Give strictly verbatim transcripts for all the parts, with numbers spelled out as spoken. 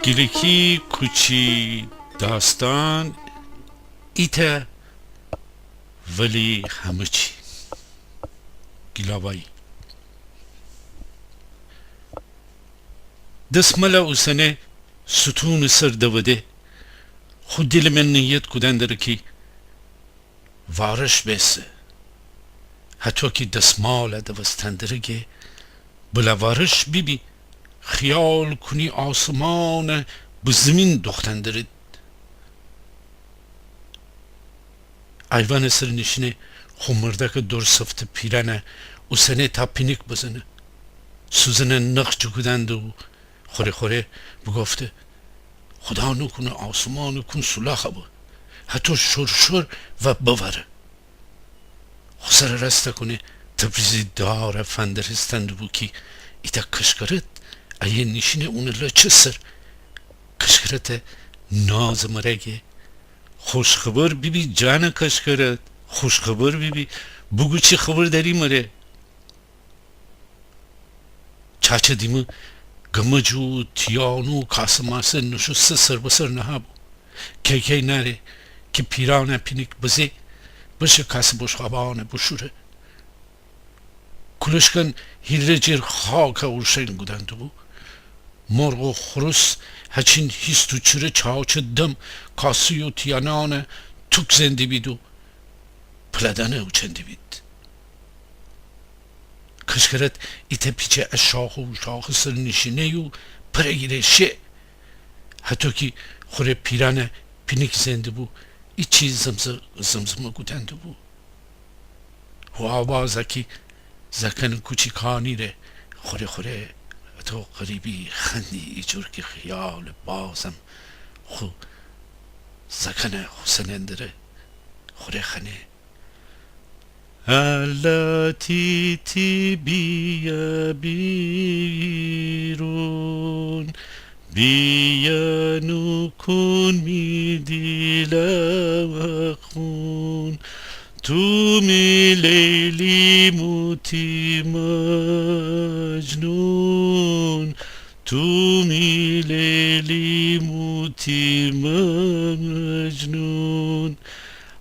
گیلکی کوچی داستان ایتأ ولی همه چی. گیلاوایی. دسمالٚ اوسنه ستونٚ سر دوده، خو دیلٚ من نیت کودن دره کی وارش بیسه. هتو کی دسمال دوستن دره گه بلا وارش بیبی، خیال کونی آسمان به زیمین دوختن دره. ایوانٚ سر نیشینه، خو مردکٚ دور سفته پیرانه اوسنه تا پینیک بزنه. سوزنه نخ جوکودن دو خوره خوره بوگفته: خودا نوکونه آسمانٚ کون سولاخ بو، هتو شورشور و بواره. خو سره راسته کونه تبریزی داره فندرستن دوبو کی ایتأ کشکرت ایه نیشینه اونٚ لچه سر. کشکرتٚ نازٚ مره گه: خوش خبر بیبی جانٚ کشکرت، خوش خبر بیبی، بوگو چی خبر دری مره؟ چاچه دیمه گمج و تیانو کاسه ماسه نوشوسته سر به سر نهابو. کی‌کی ناره کی پیرانه پینیک بزه، بشه کاسه بشقابانه بوشوره. کولشکن هیره جیر خاکه اورشین گودن دوبو. مرغ و خروس هچین هیست و چیره چاچه دم کاسه و تیانانه توک زندی بید و پلدانه اوچندی بید. کشکرت ایتأ پیچه ا شاخه و شاخه سر نیشینه و پره گیره شه. هتو کی خوره پیرانه پینیک زندی بو، ایچی زمزه-، زمزمه گودن دوبو. هو آوازه کی زکن کوچیکانی ره خوره خوره اتو غریبی خندی، ایجور کی خیال بازم خو زکنه خو سنندره خوره خنه. الله تی تی بیه بیرون، بیه نوکون می دیله خون. تو می لیلی، مو تی مجنون، تو می لیلی، مو تی مجنون.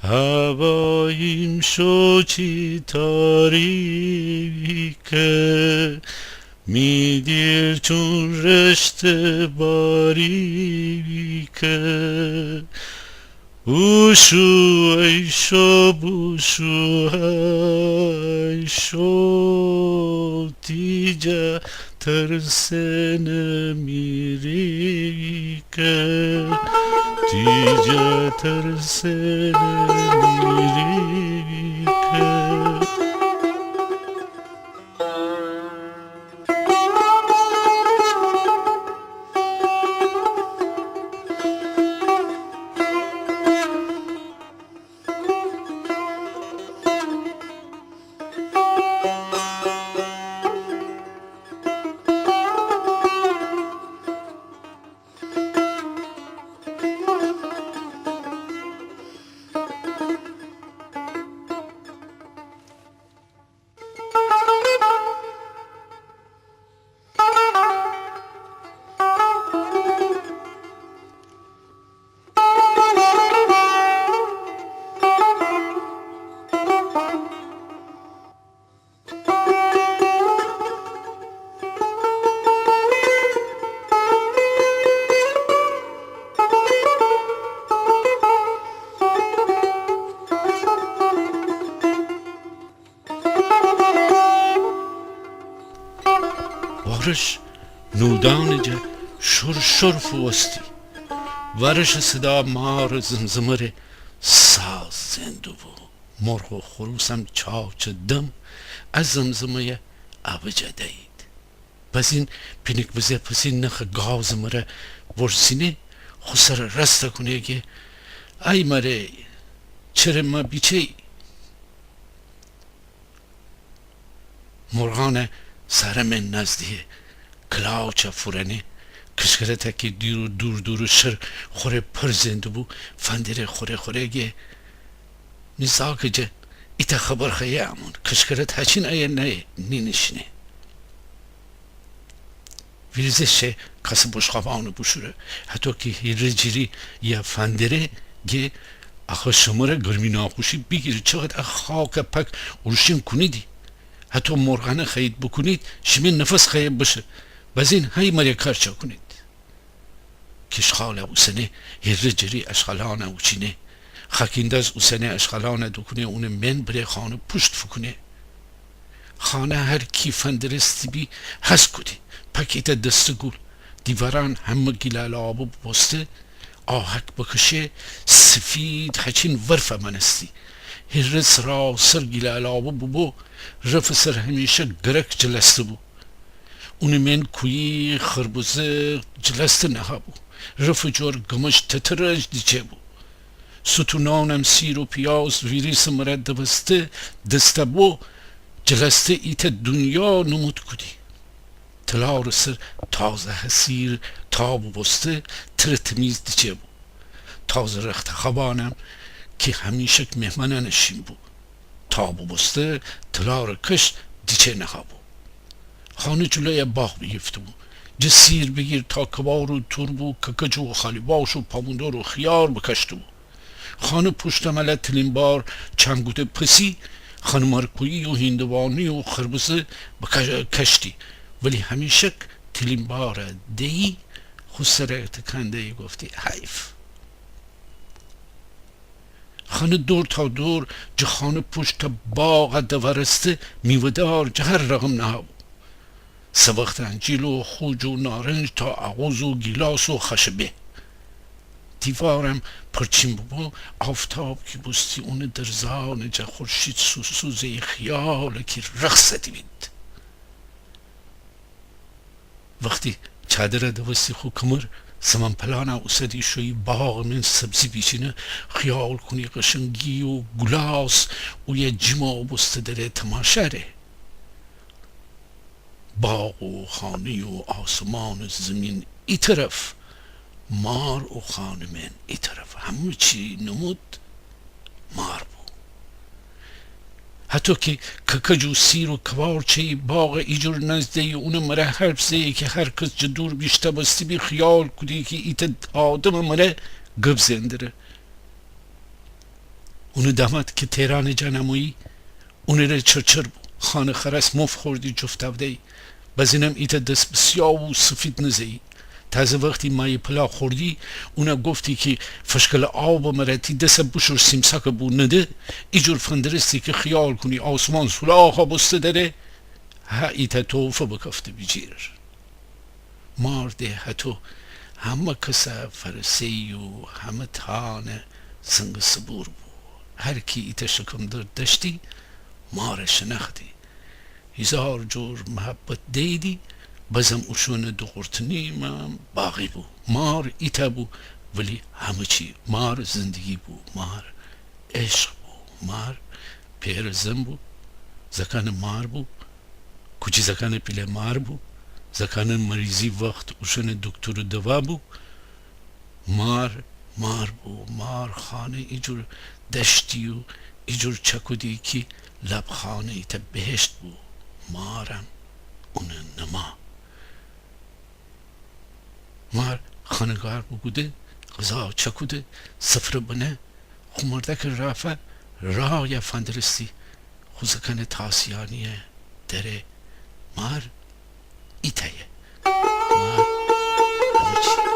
هوا ایمشو چی تاریکه، می دیل چون رشته باریکه. اوشو ایشو بوشو هیشو، تی جا ترسه نمیریکه، تی جا ترسه نمیریکه. وارش نودانٚ جا شور شور فووستی. وارشٚ صدا مارٚ زمزمه ره ساز زئن دوبو. مرغ و خروسم چاچٚ دم ا زمزمه‌یه آبجا دیید. پسین پینیک بزه پسین نخٚ گازٚ مره ورسینه، خو سره راسته کونه گه: ای مره، چره مه بیچه‌یی؟ مرغانه سارمه نزدیه کلاچه فورنه. کشکرته کی دور دور دورٚ شر خوره پر زئن دوبو، فندره خوره خوره گه: می زاکٚ جه، ایتأ خبر خوأیه امون. کشکرت هچین ایه نینیشینه. ویریزه شه کاسه بوشقابانه بوشوره. هتو کی هیره جیری یا فندره گه، آخه شمره گرمی ناخوشی بیگیره، چقد ا خاکه پاک اورشین کونیدی. هتو مرغانه خوأیید بوکونید، شیمه نفس خوأیه بشه. بزین هی مره کار چاکونید. کشخاله اوسنه هیره جیری اشغالانه اوچینه. خاکینداز اوسنه اشغالانه دوکونه اونه مئن بره خانه پوشت فوکونه. خانه هر کی فندرستی بی هس کودی. پاکیته دسته گول. دیواران همه گیلالابه بوبوسته. آهک بکشه سفید هچین ورفه مانستی. هیره سراسر گیلالابه بوبو. رفه سر همیشه گرک جلسته بو. اونٚ مئن کویی خربوزه جلسته نهابو. رفٚ جور گمش تترج دیچه‌بو. ستونانم سیر و پیاز ویریسٚ مره دوسته دسته‌بو. جلسته ایتأ دونیا نمود کودی. تلارٚ سر تازه حصیر تا بوبوسته تره تمیز دیچه‌بو. تازه رختخوابانم کی همیشک مهمانأنٚ شین بو. تا بوبوسته تلارٚ کش دیچه نهابو. خانه جلویه باغ بیگیفته‌بو. جه سیر بیگیر تا کوار و تورب و ککج و خالیواش و پامودور و خیار بکاشته‌بو. خانه پوشتٚ مله تلیمبار چنگوده پسی، خانمارکویی و هیندوانی و خربوزه بکشتی، ولی همیشک تلیمباره دیی خو سره تکان دیی گفتی: حیف. خانه دور تا دور جه خانه پوشت تا باغه دوارسته میوه‌دار جه هر رقم نهابو. سوخت انجیل و خوج و نارنج تا آغوز و گیلاس و خشبه. دیوارم پرچین بوبو، آفتاب کی بوستی اونٚ درزانٚ جا خورشید سوسو زه‌یی خیاله کی رخص دیبید. وختی چادره دوستی خو کمر، سمن پلانه اوسدی شویی باغٚ مئن سبزی بیچینه، خیال کونی قشنگی و گولاس اویه جیما بوسته دره تماشا ره. باغ و خانه و آسمان و زیمین ای طرف، مار او خانه مئن ای طرف. همه چی نمود مار بو. هتو کی ککج و سیر و کوار چه‌یی باغه ایجور نزده‌یی اونٚ مره حرف زه‌یی کی هر کس جه دور بیشتاوستی بی خیال کودی کی ایتأ آدمٚ مره گب زئن دره. اونٚ داماد کی تهرانٚ جا نمویی، اونٚ ره چرچر بو. خانه خرس مف خوردی جفتاوده‌یی. بزینم ایتأ دس بسیاو و سفید نزه‌یی. تازه وختی مایه پلا خوردی، اونه گفتی کی فشکلٚ آبٚ مره تی دسه بوشور سیمساکٚ بو نده، ایجور فندرستی کی خیال کونی آسمان سولاخه بوسته دره، ها ایتأ توفه بکفته بیجیر. مار ده هتو همه کسه فرسه‌یی و همه تانه سنگ سبور بو. هر کی ایتأ شکم‌درد دأشتی، ماره شنأختی. هیزار جور محبت دییدی، بازم اوشونٚ دوغورتنیمم باقی بو. مار ایتأ بو، ولی همه چی. مار زندگی بو، مار عشق بو، مار پئرٚ زن بو، زأکأنٚ مار بو، کوچی زأکأنٚ پیله مار بو، زأکأنٚ مریضی وخت اوشونٚ دوکتورٚ دوا بو. مار، مار بو. مار خانه ایجور دأشتی و ایجور چأکودی کی لب خانه ایتأ بهشت بو. مارم اونٚ نما. مار خانه گار بوکوده، غذا چأکوده، سفره بنه، خو مردأکٚ رافه رایه فندرستی. خو زأکأنٚ تاسیانیه دره. مار ایتأیه. مار همه چی.